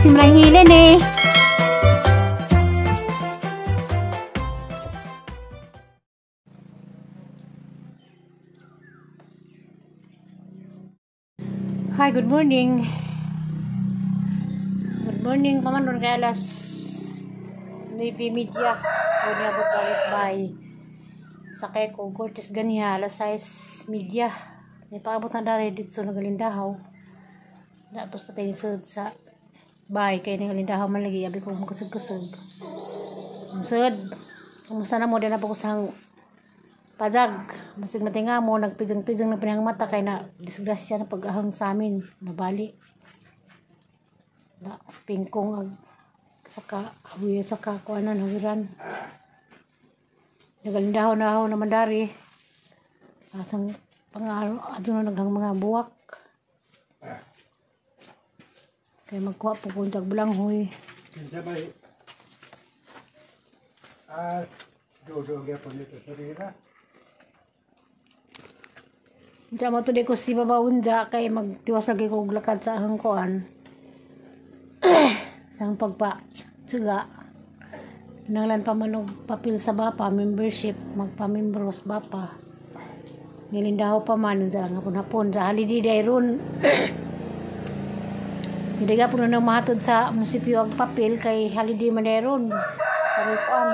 Simrang hilin eh. Hi, good morning. Good morning, paman ron kay alas 9:30. O niabot alas bay. Sakay ko Cortes ganiha alas 6:30. May paabot na dari dito nagalindahaw. Datos na tayo sa bay kay nagalindahaw man lagi abi ko magkusog-kusog. Sud, kumusta na mo din na po ko sa pajag. Masig matinga mo nagpijang-pijang na pinang mata kay na disgrasya na pag-ahang sa amin nabali. Da pingkong ag saka hawi saka kuanan hawiran. Nagalindahaw na ako naman dari. Asang pang aduna naghang mga buwak. Kay magkuha po kung tag bulanghoy. Kinsa may dodo gyapon dito sa rira. Diyan mo to di ko si Baba Unja kay magtiwas lagi ko og lakad sa ahang kuan. Sa ang pagpa tsuga. Nanglan pa man og papel sa BAPA, membership, magpa-membros BAPA. Nilindaho pa man sa hapon-hapon sa holiday day ron. Hindi ka po na mahatod sa munisipyo ang papel kay holiday man day ron. Sa kuan.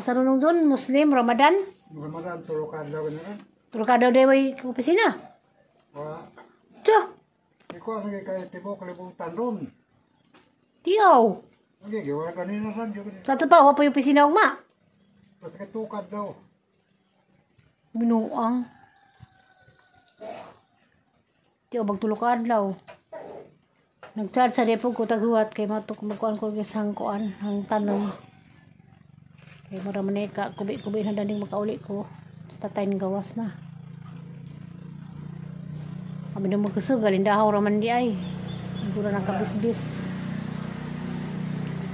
Sa runong doon, Muslim, Ramadan. Ramadan tulo ka adlaw na ron. Tulo ka daw day opisina. Wa Tiyo, iko ang kay tibok kalibutan ron. tiyaw. Okay, wala kanina san jud. Sa ato pa, wa pa yung opisina ugma. Basta kay tukad daw. Binuang. Tiyaw, magtulo ka adlaw. Nag-charge sa depo ko taghuwat kay matok magkuan ko kay sangkuan ang tanong. Kay mura man ka kubi-kubi na daning makauli ko. Basta tayo gawas na. Kami na magkusog, galindahaw raman di ay. Siguro nang kabisbis.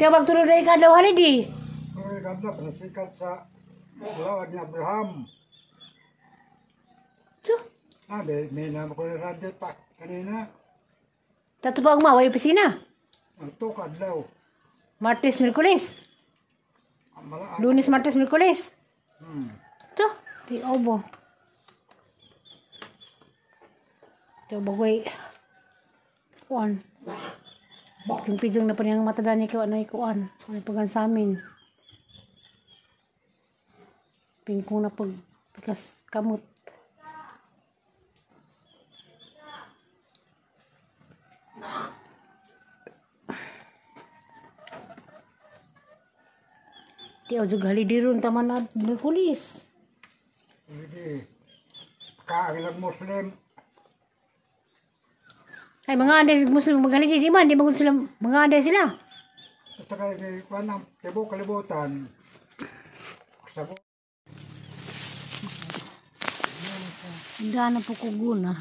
Tiyaw, magtulo na ikaw daw holiday. Tulo ka adlaw nasikat sa lawad ni Abraham. Tiyo. Ah, may naman ko na radyo pa kanina. Tato pa ang maway opisina. Ang tukad daw. Martes, Miyerkules. Lunes, Martes, Miyerkules. Tiyo, di obo. Tiyo, bagoy. Kuan. Yung pijong na pa niyang mata dani ko, ano kuan. Ano pagan sa amin. Pingkong na pag pikas kamot. Tiyo, juga holiday ron taman na Miyerkules. Hindi. Kaagilang Muslim. Ay, mga anday Muslim mag-holiday, di man, di man sila, mga anday sila. Basta kay kuan ang tibok kalibutan. Sa Hindi na po ko guna.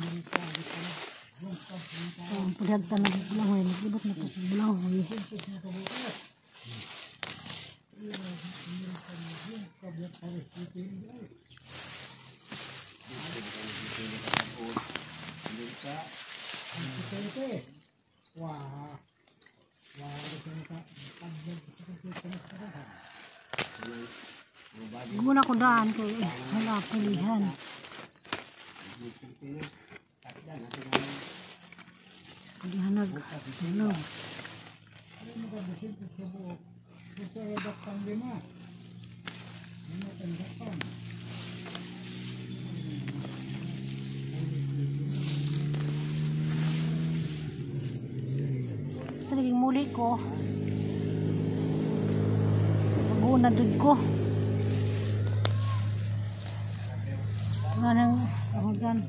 Oh, pagdagta na bulanghoy, maglibot na po ko bulanghoy. Guna ko daan kay wala pulihan. Pulihan nag ano. Sa naging muli ko, mag-una dun ko. Nga nang ako dyan.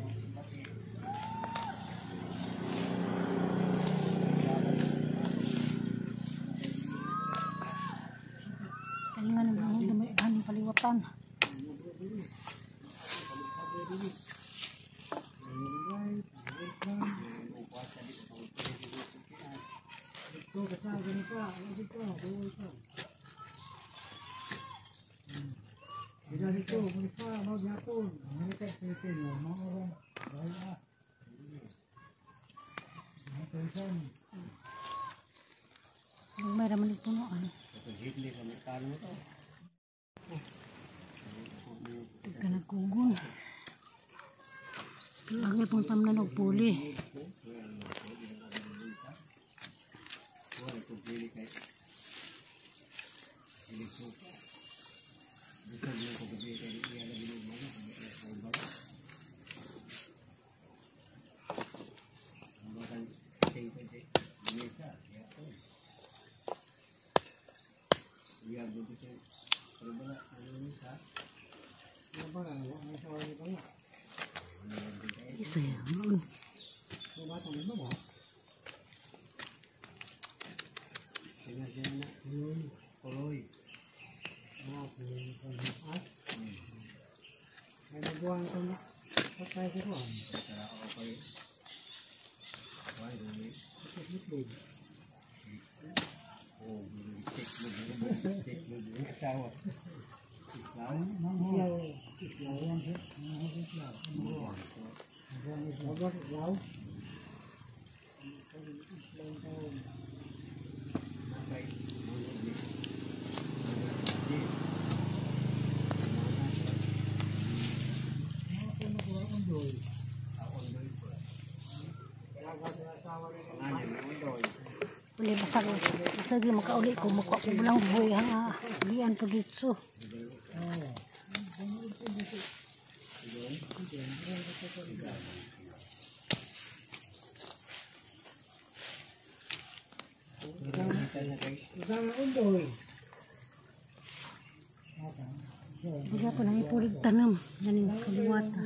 Kalingan ng buhok na may anong paliwatan. May raman yung punuan. Tagka nagkugon. Lagi pong tamnan og puli. Isa yan. Uli basta basta di makauli ko makuha ko lang buhay ha. Diyan to dito. Hindi ako nang ipulig tanam. Ganing kaliwata.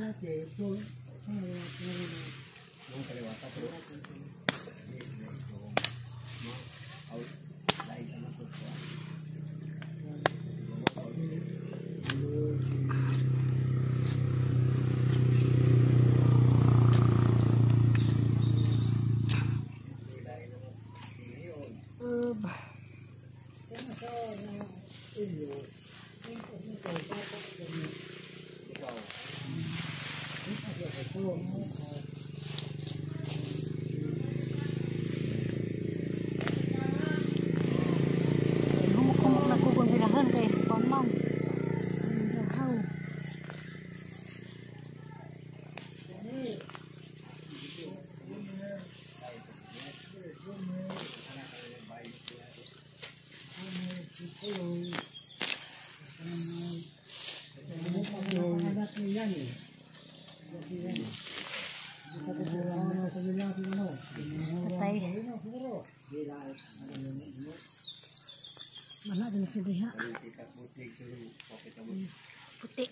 Humok-humok na kugon birahan kay kuan man. Dahaw. Patay. Wala din si diha. Puti.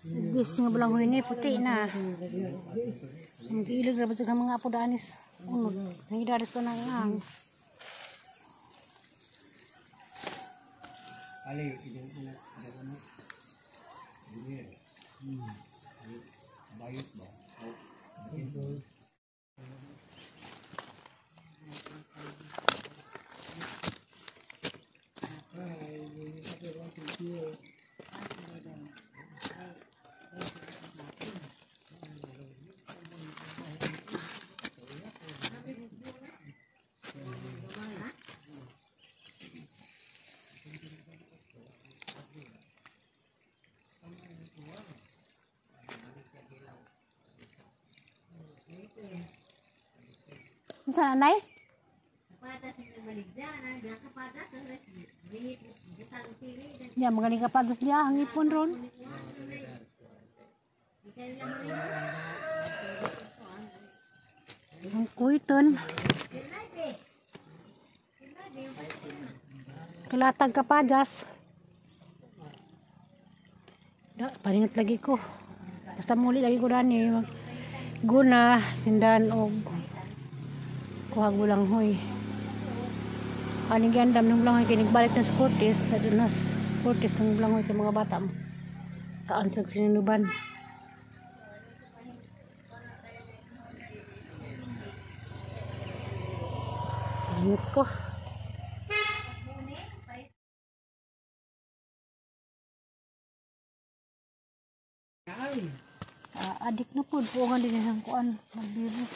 Gis nga bulang ni puti na. Ang giilig ra ba sa mga apo danis. Unod. Nangidaris ko na ang. Ali, idang anak, idang anak. Junior. Bayot ba? Unsa na nay? Ya, magaling ka padas niya, ang ipon ron. Ang kuiton. Kalatag ka padas. Da, paringat lagi ko. Basta muli lagi ko dani. Guna, sindan og kuha bulanghoy. Aning gandam ng bulanghoy kay nagbalik na sa Cortes, na Cortes ng bulanghoy kay mga bata mo. Kaan sa sinunuban. Init ko. Adik na po. Puungan din ang kuan. Magbiro.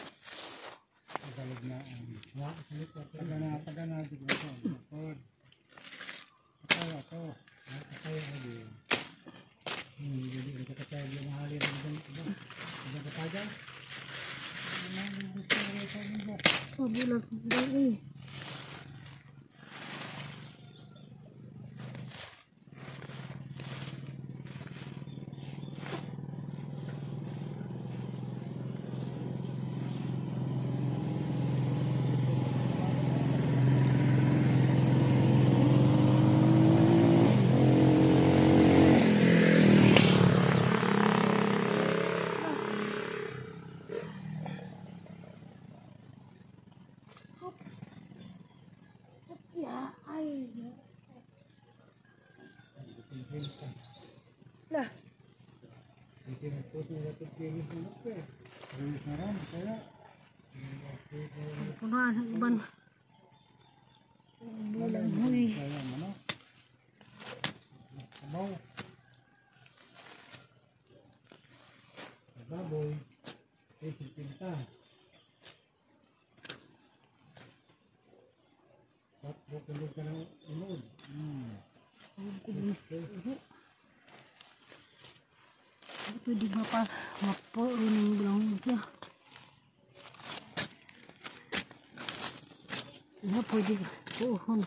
Oh, bulag. Bulag. Ya, ay. Lah. Punuan ang uban. Bulan huy. Baboy. Eh, pinta. Pwede ba pa mapo rin ng siya? Ano pwede puhon?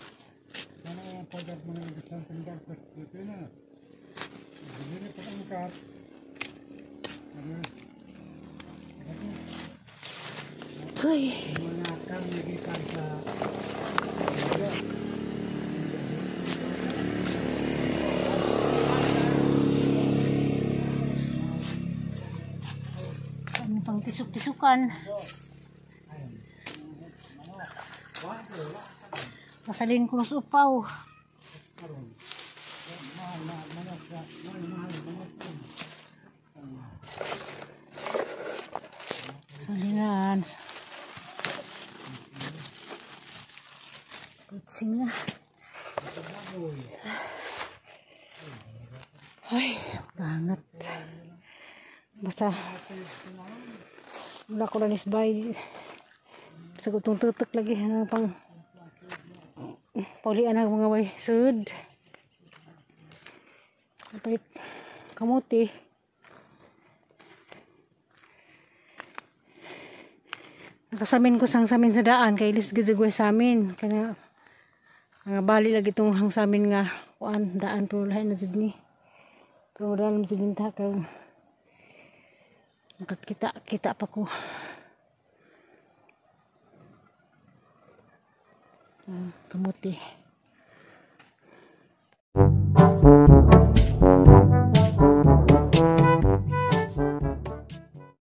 Sana ang pagkat mga isang tanggal sa Pilipinas. Hindi pa ang kat. Ay. Mga kang nagikan sa Ano pang tisuk-tisukan? Masalin ko sa upaw. Salinan. Putsing na. Ay, bangat. Basta wala ko lang isbay. Sa gutong tutok lagi pang paulian ang mga way sud. Palit kamuti. Nakasamin ko sang samin sa daan kay ilis gid sa amin kaya nga bali lagi itong hang samin nga kuan daan pero lahi na jud ni. Pero dalam jud ta kay nakakita kita pa ko. Kamuti.